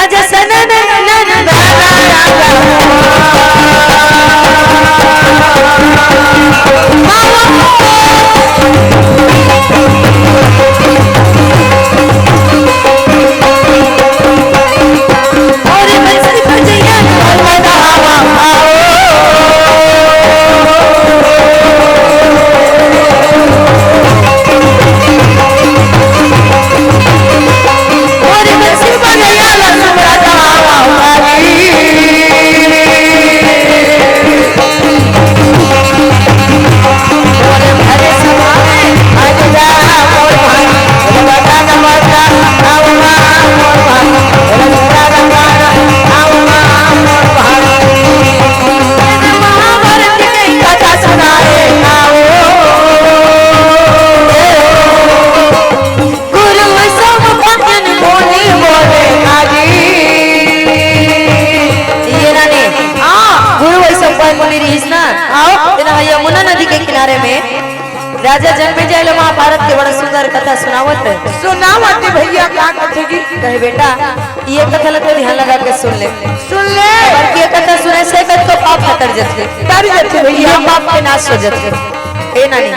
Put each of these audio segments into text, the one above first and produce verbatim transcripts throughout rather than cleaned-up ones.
जसन नन नन ये नानी, हाँ। गुरु वैशंपायन मुनि रहिस ना, हाँ। तेन ह यमुना नदी के किनारे में राजा जनमेजय ल महाभारत के बड़ा सुंदर कथा सुनावत हे। सुनावत हे भैया, का कथे जी? कहे, "बेटा, ये कथा ल तो ध्यान लगा के सुन ले।" सुन ले। अगर ये कथा सुने से कतको पाप ह तर जथे। तर जथे भैया। ये पाप के नाश हो जथे। ए नानी,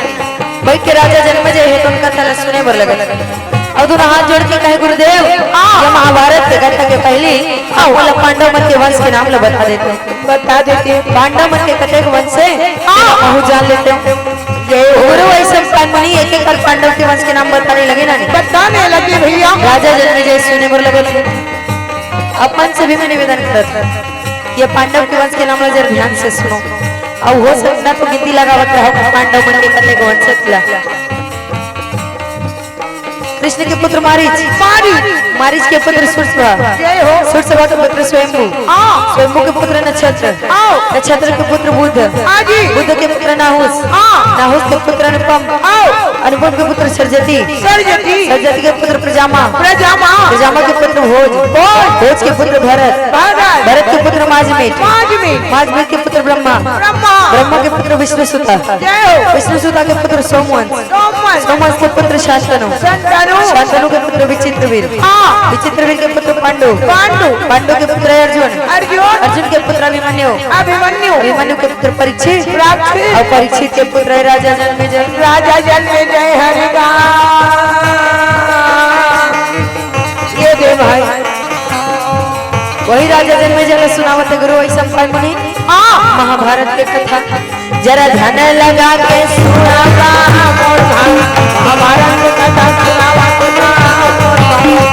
बइठ के राजा जनमेजय हे, तो उनका कथा ल सुने बर लगत हे। अउ दूनों हाथ जोड़ के कहे, "गुरुदेव, हाँ। ये महाभारत के कथा के पहिली आप मोला पांडव मन के वंश के नाम ल बता देते।" बता देते। पांडव मन के कतेक वंश हे, हाँ। महूँ जान लेते। ये गुरु वैशंपायन मुनि एक एक कर पांडव के वंश के नाम बताने लगे ना। बताने लगे भैया। राजा जनमेजय सुने बर लगे। अपन से भी मैं निवेदन करत हूँ, ये पांडव के वंश के नाम ला जरा ध्यान से सुनो, अउ हो सकता तो गिनती लगावत रहो पांडव मन के कतेक वंश ला। कृष्ण के पुत्र मारीच। मारीच। मारीच के पुत्र सुरसभा। जय हो। सुरसभा के पुत्र स्वयंभू। हाँ। स्वयंभू के पुत्र नक्षत्र। आओ। नक्षत्र के पुत्र बुध। हाँ जी। बुध के पुत्र नाहुस। हाँ। नाहुस के पुत्र अनुपम। आओ। अनुपम के पुत्र सरजती। सरजती। सरजती के पुत्र प्रजामा। प्रजामा। प्रजामा के पुत्र भोज। भोज। भोज के पुत्र भरत। भरत। भरत के पुत्र माजमीठ। माजमीठ। माजमीठ के पुत्र ब्रह्मा। ब्रह्मा। ब्रह्मा के पुत्र विष्णुसुता। जय हो। विष्णुसुता के पुत्र सोमवंश। सोमवंश। सोमवंश के पुत्र शांतनु। शांतनु। शांतनु के पुत्र विचित्रवीर। हाँ। विचित्रवीर के पुत्र पांडु। पांडु। पांडु के पुत्र अर्जुन। अर्जुन। अर्जुन के पुत्र अभिमन्यु। अभिमन्यु। अभिमन्यु के पुत्र परीक्षित। परीक्षित। अउ परीक्षित के पुत्र हे राजा जनमेजय। राजा जनमेजय हरि का। ये दे भाई। वही राजा जनमेजय ला सुनावत हे गुरु वैशंपायन मुनि। हाँ। महाभारत के कथा। जरा ध्यान लगा के सुनावा मोर भाई, महाभारत के कथा सुनावा मोर भाई।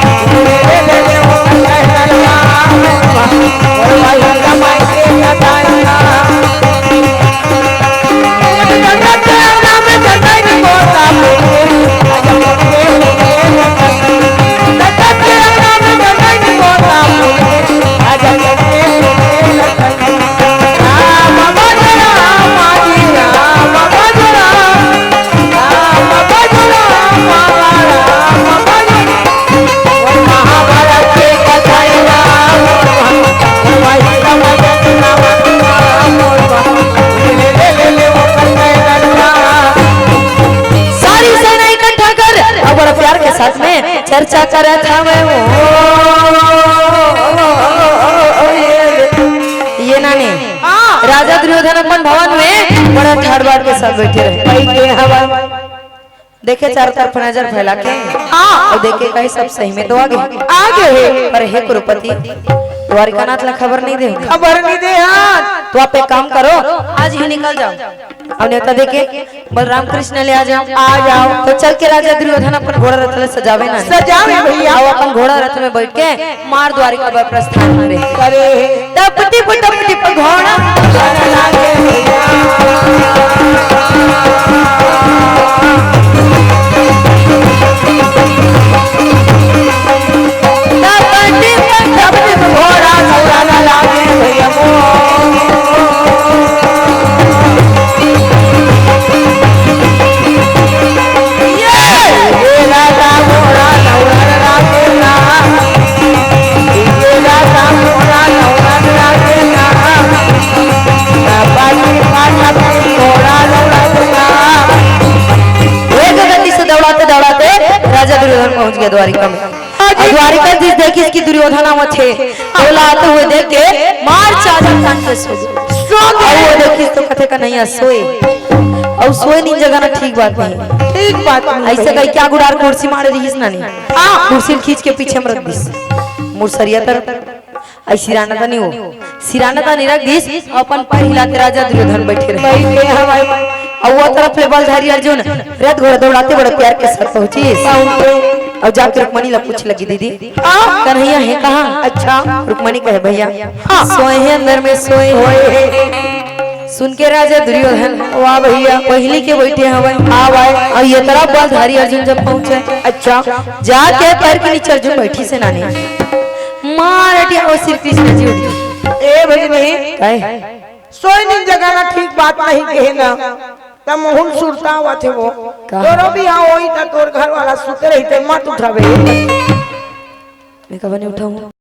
सारी सेना इकट्ठा कर, अउ बड़ा प्यार के साथ में चर्चा करत हवे। ओ, ये नानी, हाँ। राजा दुर्योधन अपन भवन में बड़ा ठाड़ बाड़ के साथ बैठे रहे। बैठे हवा। देखे चारों तरफ नजर फैला के, हाँ। अउ देखे कहे सब सही में तो आगे। आगे हे। पर हे कुरुपति, द्वारिकानाथ ला खबर नहीं दे। खबर नहीं दे, हाँ। तो आप एक काम करो, आज ही निकल जाओ। अउ नेवता देके बलराम कृष्ण ले आ जाओ। आ जाओ। तो चल के राजा दुर्योधन अपन घोड़ा रथ ले सजावे ना। सजावे भैया। अउ अपन घोड़ा रथ में बैठ के मार द्वारिका बर प्रस्थान करे। करे। टप टिप टप टिप घोड़ा। टप टिप टप टिप घोड़ा दौड़ाना लागे भैया मोर। एक गति से दौड़ाते दौड़ाते राजा दुर्योधन पहुंच गया द्वारिका में। अउ द्वारिकाधीश देखिस कि दुर्योधन आवत हे, ओला आते हुए देख के मार चादर तान के सो गे। सो गे। अउ वो देखिस तो कथे कन्हैया सोए, अउ सोए नींद जगाना ठीक बात नहीं। ठीक बात नहीं। अइसे कहि के गुड़ार कुर्सी मारे रहिस नानी। हाँ। कुर्सी ल खींच के पीछे म रख दिस, मुसरिया तरफ। अउ सिराना तानी हो, सिराना तानी रख दिस, अपन पैर हिलाते राजा दुर्योधन बइठे रहे। बइठे हवय। अउ वो तरफ ले बलधारी अर्जुन रथ घोड़ा दौड़ाते बड़े प्यार के साथ पहुंचिस। पहुंचे। अउ जाके रुक्मणी ला पूछे लगी, दीदी, हाँ। कन्हैया हे कहाँ? अच्छा। रुक्मणी कहे, भइया, हाँ। सोए हे अंदर में, सोए हे। सोए हे। सुन के राजा दुर्योधन, वाह भइया। पहिली के बइठे हवय। हाँ भाई। अउ ये तरफ बलधारी अर्जुन जब पहुंचे, अच्छा। जाके पैर के नीचे अर्जुन बइठिस हे नानी, मार अटिया ओ श्री कृष्ण जी उठ। ए भइया नहीं। काहे? सोए नींद जगाना ठीक बात नहीं कहे ना। त महूं ल सुरता आवत हे वो। का? तोरो बिहाव होही त तोर घर वाला सुते रहिते, मत उठावे। मैं कब नहीं उठाऊं?